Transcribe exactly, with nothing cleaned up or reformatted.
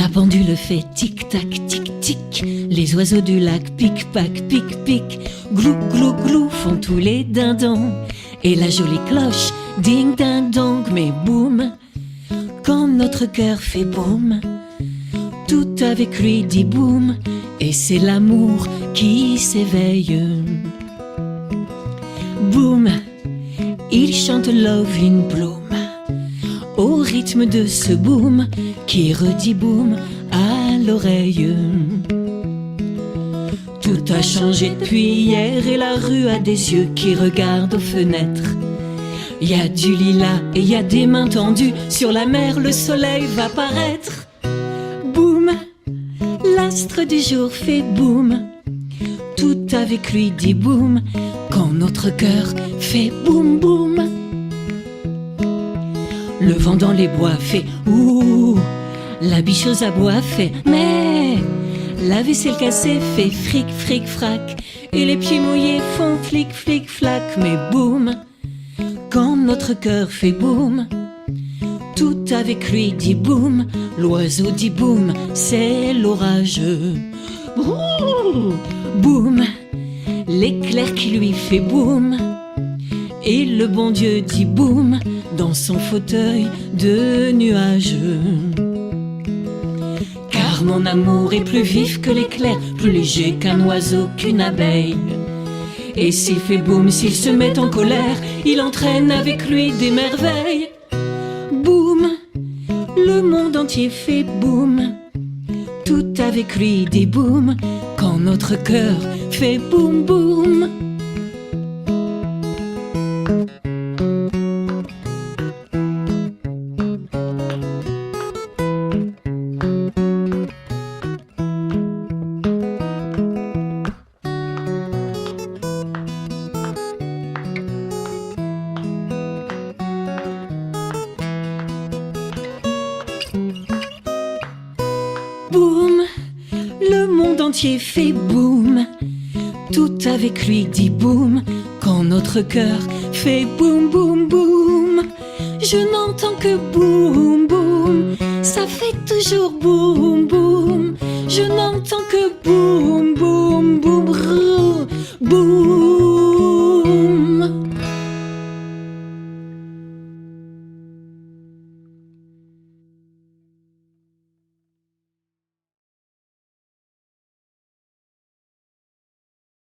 La pendule fait tic-tac, tic-tic. Les oiseaux du lac pic-pac, pic-pic. Glou, glou, glou font tous les dindons. Et la jolie cloche, ding-ding-dong, mais boum, quand notre cœur fait boum, tout avec lui dit boum, et c'est l'amour qui s'éveille. Boum, il chante Love in Bloom au rythme de ce boum qui redit boum à l'oreille. Tout a changé depuis hier et la rue a des yeux qui regardent aux fenêtres. Y a du lilas et y a des mains tendues. Sur la mer, le soleil va paraître. Boum, l'astre du jour fait boum. Tout avec lui dit boum quand notre cœur fait boum boum. Le vent dans les bois fait ouh. La biche aux abois fait mais. La vaisselle cassée fait fric fric frac. Et les pieds mouillés font flic flic flac. Mais boum, quand notre cœur fait boum, tout avec lui dit boum, l'oiseau dit boum, c'est l'orage. Ouh, boum, l'éclair qui lui fait boum, et le bon Dieu dit boum dans son fauteuil de nuage. Car mon amour est plus vif que l'éclair, plus léger qu'un oiseau, qu'une abeille. Et s'il fait boum, s'il se met en colère, il entraîne avec lui des merveilles. Boum, le monde entier fait boum. Tout avec lui dit boum quand notre cœur fait boum boum. Boum, le monde entier fait boum. Tout avec lui dit boum quand notre cœur fait boum boum boum. Je n'entends que boum boum, ça fait toujours boum boum. Je n'entends que boum boum.